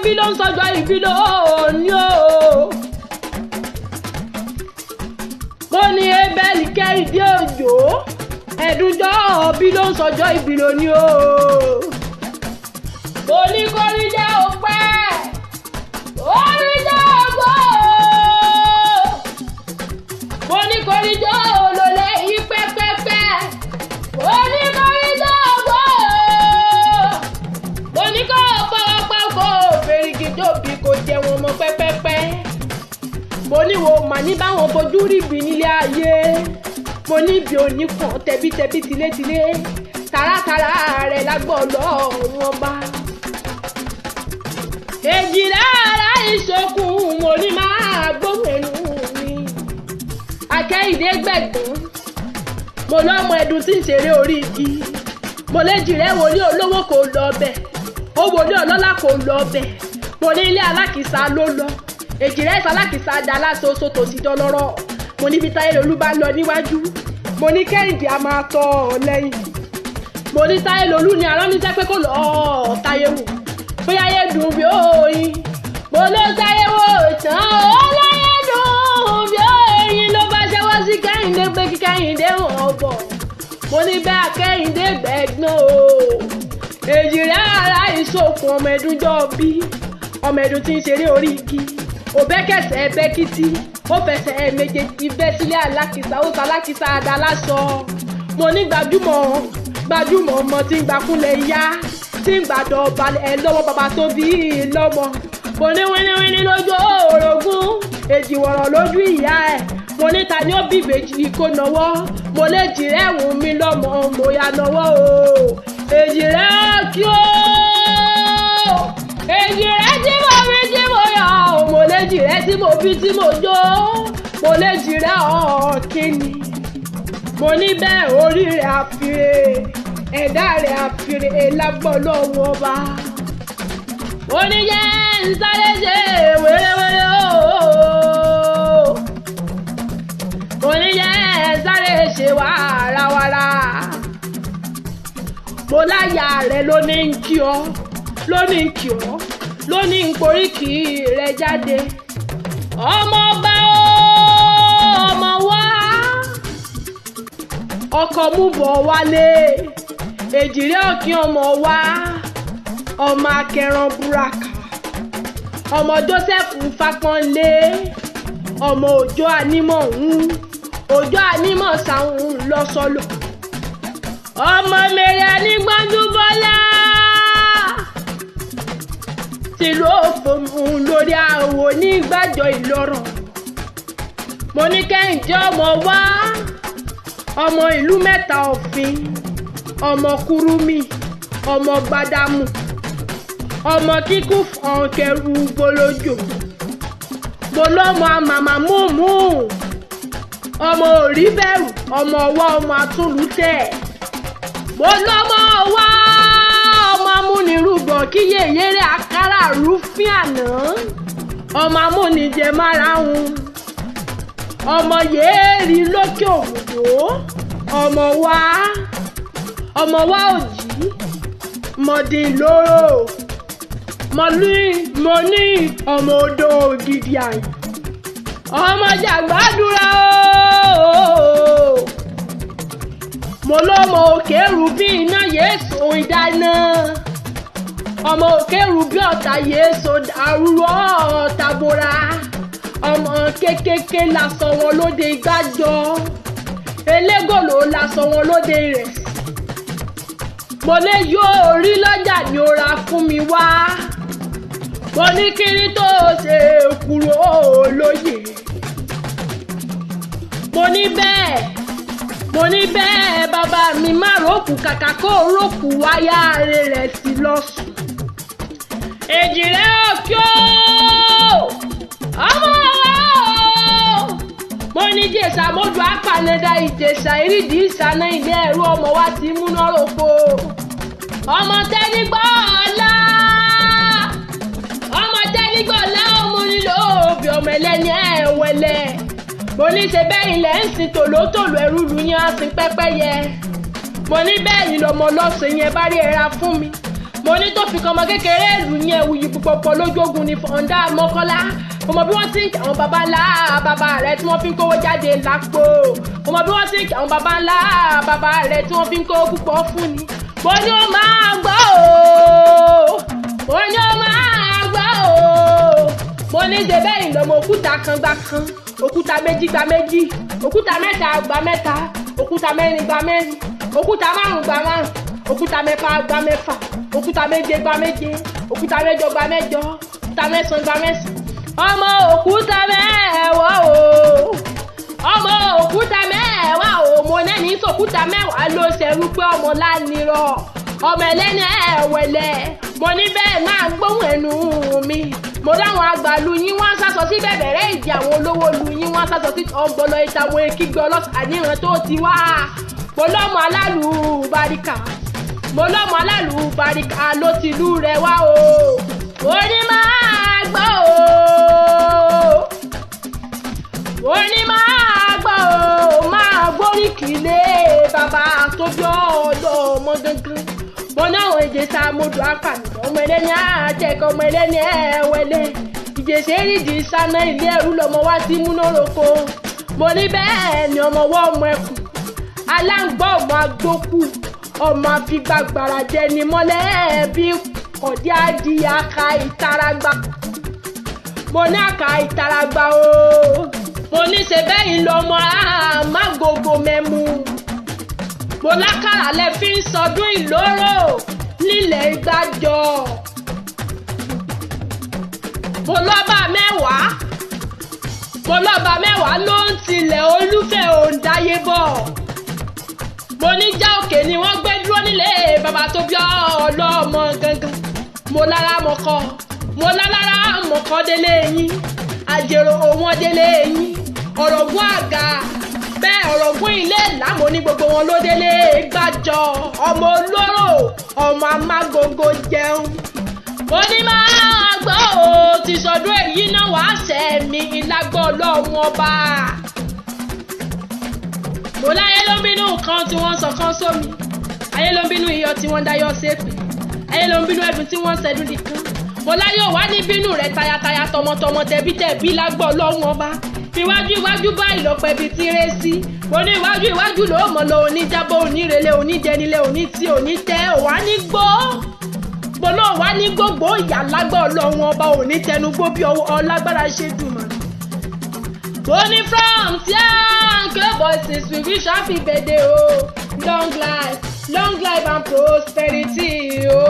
bí ló ń sọjọ́ ìbí lónìí o. Mo ní Abel Kẹ́hìndé Òjó ẹ̀dùnjọ́ bí ló ń sọjọ́ ìbí lónìí o. Mo ní kórí jẹ́ òpẹ́ orí jẹ́ ògbó. Mo ní kórí jẹ́ òlòlẹ̀ yìí pẹ́pẹ́pẹ́. Mo ní kórí jẹ́ ògbó. Mo ní kó fọwọ́ kó fèrègì dòbí kò jẹun ọmọ pẹ́pẹ́pẹ́. Mo ní wo mà ní báwọn fojú rí bí nílé ayé. Mo ní ibi òní kan tẹbítẹbí tilétilé tààràtàrà rẹ̀ lágbọ́ lọ́rùn ọba. Èjìlá ara ìṣokùn mo ní máa gbóhùn ẹnu mi. Akẹ́yìndé gbẹ̀gbọ́n mo lọ́mọ ẹdun tí ń ṣeré orí igi. Mo léjì rẹ̀ wòlíì olówó kò lọ ọbẹ̀, ó wòlíì ọlọ́lá kò lọ ọbẹ̀. Mo ní ilé alákìsà ló lọ, èjì rẹ̀ ìsàlákìsà dá láṣoṣo tòsí dọlọ́rọ̀. Mo níbi Táyé Lolú bá lọ níwájú, mo ní Kẹ́hìndé a máa tọ̀ ọ́ lẹ́yìn. Mo ní Táyé Lolú ni aránníṣẹ́ pé kó lọ́ọ́ Táyé wò bóyá ayé dùn bí oyin. Mo ló Táyé wò tán ó láyé dùn bí oyin ló bá ṣẹ́wọ́ sí Kẹ́hìndé pé kí Kẹ́hìndé wọ̀n bọ̀. Mo ní bẹ́ẹ̀ Kẹ́hìndé gbẹ̀gbọ́n o. Èjì rẹ̀ ara ìṣòkun ọmọ ẹ̀dúnjọ́ bí ọmọ ẹ̀dùn tí ń ṣeré orí igi. Òbẹ́kẹ̀sẹ̀ bẹ́kítí ó fẹsẹ̀ méjèèjì bẹ́ sílé alákìsà ó salákìsà àdá láṣọ. Mo ní gbajúmọ̀ gbajúmọ̀ ọmọ tí ń gbàkúnlẹ̀ yá tí ń gbàdọ̀ balẹ̀ ẹ lọ́wọ́ bàbá tó bí i lọ́mọ. Mo ní wíníwíní lójú orogún èjì wọ̀rọ̀ lójú ìyá ẹ̀. Mo ní ta ni ó bí ìbejì kó nọwọ́. Mo lè jìrẹ́ wù mí lọ́mọ mo yà nọwọ́ o. Èjì rẹ̀ kí o. Èjì rẹ̀ tí mo rí tí mo yọ̀ o. Mo lè jìrẹ́ tí mo bí tí mo jó. Mo lè jìrẹ́ ọ̀ọ́kíni. Mo ní bẹ́ẹ̀ orí rẹ̀ àfirè ẹ̀dá rẹ̀ àfirè lágbọ́ lọ́wọ́ ọba. Mo ní yẹ́ ń sáré ṣe wérewére o. Mo ní yẹ́ ń sáré ṣe wàràwàrà. Mo láyà rẹ̀ ló ní ń kí ọ ló ní ń kí ọ ló ní ń poríkì rẹ̀ jáde. Ọmọ ọba o ọmọ wa ọkọ̀ mú bọ̀ wálé èjìrẹ́ ọ̀kín ọmọ wa ọmọ akẹran buraka ọmọ Joseph Fápọ́nlé ọmọ Òjó Anímọ̀ ń Òjó Anímọ̀ sàún lọ́sọ̀lọ̀ ọmọ mèrè anígbọ́njú bọ́lá tìlú òfòmù lórí àwò nígbàjọ Ìlọrọ̀. Mo ní Kẹ́hìndé ọmọ wa ọmọ ìlú mẹ́ta òfin ọmọ Kúrúmì ọmọ Gbádámù ọmọ kíkú fọ̀nkẹrù gbólójò. Mo lọ́mọ àmàmà múmú ọmọ òrí bẹ̀rù ọmọ ọwọ́ ọmọ àtúnlùtẹ̀. Mo lọ́mọ wá ọmọ amúnirúgbọ̀n kí yèyéré àkàrà rúfin àná ọmọ amúnijẹ márààrún ọmọ yéèrí lókè òmùdó ọmọ wa òjì mọ̀dínlóró mo ní ọmọ odò ògidì àyìn ọmọ jàgbádùrà ooo. Mo lọ́mọ òkè rú bí iná yéésù ìdáná ọmọ òkè rú bí ọ̀tá yéésù àrùrọ̀ ọ̀tá bora ọmọ kékeré lásọ wọn lóde ìgbàjọ elégòlò lásọ wọn lóde ìrẹsì. Mo lè yóò rí lọ́jà ni ó ra fún mi wá. Mo ní kiri tó ṣe kúrò lóye. Mo ní bẹ́ẹ̀ bàbá mi má rókù kàkà kó rókù wáyà rẹ̀ sí lọ́sùn. Èjì rẹ̀ òkè o ọmọ wa o. Mo ní Ìjẹ̀ṣà mọ́jú apanada Ìjẹ̀ṣà ìrídìí ìṣáná ilé ẹ̀rú ọmọ wa ti múná roko. Ọmọ tẹ́nigbọ́ ọ̀la ọmọ tẹ́nigbọ́ ọ̀la ọmọ nílò òbí ọmọ ẹlẹ́ni ẹ̀wẹ̀lẹ̀. Mo ní ṣe bẹ́ẹ̀ ilẹ̀ ń sin tòlótòló ẹrú lu yín á sin pẹ́pẹ́yẹ. Mo ní bẹ́ẹ̀ ni lọ́mọ lọ́sẹ̀ yẹn bá rí ẹra fún mi. Mo ní tó fi kan ọmọ kékeré ìlú yẹn wuyì púpọ̀pọ̀ lójú ogun ní Fọ̀ǹdà Mọ́kọ́lá. Mo mọ bí wọ́n ti ń kí àwọn baba ńlá bàbá rẹ̀ tí wọ́n fi ń kówó jáde lápò. Mo mọ bí wọ́n ti ń kí àwọn baba ńlá bàbá rẹ̀ tí wọ́n fi ń kówó púpọ̀ fún ni. Mo ní ó máa gbọ́ o, mo ní ó máa gbọ́ o. Mo ní ṣe bẹ́ẹ̀ ìlọ́mọ òkúta kan gbá kan, òkúta méjì gba méjì, òkúta mẹ́ta gba mẹ́ta, òkúta mẹ́rin gba mẹ́rin, òkúta márùn gba márùn, òkúta mẹ́fà gba mẹ́fà, òkúta méje gba méje, òkúta mẹ́jọ gba mẹ́jọ, òkúta mẹ́sàn gba mẹ́sàn. Ọmọ òkúta mẹ́wàá o, ọmọ òkúta mẹ́wàá o. Mo nẹ́ni sòkúta mẹ́wàá ló ṣẹrú pé ọmọ lánirọ̀, ọmọ ẹlẹ́ni ẹ̀wẹ̀lẹ̀. Mo ní bẹ́ẹ̀ máa gbóhùn ẹnu mi. Mo láwọn àgbàlù yín wọ́n sásọ sí bẹ̀bẹ̀rẹ̀ ìdí, àwọn olówó lu yín wọ́n sásọ sí ọ̀gbọ̀lọ̀ ìtàwọn ekígbẹ́ ọlọ́sà níran tó ti wá. Mo lọ́mọ alálù baríkà, mo lọ́mọ alálù baríkà ló ti lú rẹ̀ wá o. Mo ní máa gbọ́ o, mo ní máa gbọ́ o, máa gbóríkì lé bàbá tó bí ọlọ́mọ gangan. Mo ní àwọn Ìjẹ̀ṣà modò apànìyàn, ọmọ ẹlẹ́ni àtẹ̀kọ́, ọmọ ẹlẹ́ni ẹ̀wẹ̀lẹ̀. Ìjẹ̀ṣà èrìdì sáná ilé ẹrú lọmọ wá sí múnároko. Mo ní bẹ́ẹ̀ ni ọmọ wọ́ ọmọ ẹkùn aláǹgbá, ọmọ agbókù, ọmọ àfigbàgbàrà jẹni mọ́lẹ̀ bí kọ̀dí adìyẹ aka ìtaragba. Mo ní àká ìtaragba o. Mo ní ṣe bẹ́yìn lọmọ àmàgògò mẹ́mu. Mo lákàrà lẹ fi ń sọdún ìlóró nílẹ̀ Ìgbàjọ. Mo lọ́ba mẹ́wàá, mo lọ́ba mẹ́wàá ló ń tilẹ̀ olúfẹ́ òǹdáyé bọ̀. Mo ní já òkè ni wọ́n gbé dúró nílé bàbá tó bí ọlọ́mọ gangan. Mo lára mọ̀kọ́, mo lálára mọ̀kọ́ délé yín, àjèrò òun délé yín, ọ̀rọ̀gún àgà bẹ́ẹ̀ ọ̀rọ̀gún ilé ìlàmú ní gbogbo wọn ló délé Gbàjọ. Ọmọ olóró, ọmọ amágogo jẹun. Mo ní máa gbọ́ o, ti sọdún èyí náà wàá ṣẹ́ mi ìlágbọ́ ọlọ́run ọba. Mo láyé ló ń bínú nǹkan tí wọ́n ń sọ kan sómi, ayé ló ń bínú iyọ̀ tí wọ́n ń dayọ̀ sépè, ayé ló ń bínú ẹ̀dùn tí wọ́n ń ṣẹ́dún nìkan. Mo láyé ò wá ní bínú rẹ̀ tayataya tọmọtọmọ tẹbítẹbí lágbọ́ ọlọ́run ọba. Iwájú iwájú báyìí lọ́pẹ́ bíi ti ré sí. Mo ní iwájú iwájú ló mọ̀ lọ, oníjábọ̀ onírèlé oníjẹnilé onítí onítẹ́ òwá ní gbó. Mo lóò wá ní gbogbo ìyá lágbọ́ ọlọ́run ọba, òní tẹnugbó bí ọwọ́ ọlágbára ṣe dùn mọ́. Mo ní from Tianke voices we wish happy birthday o, long life, long life and prosperity o.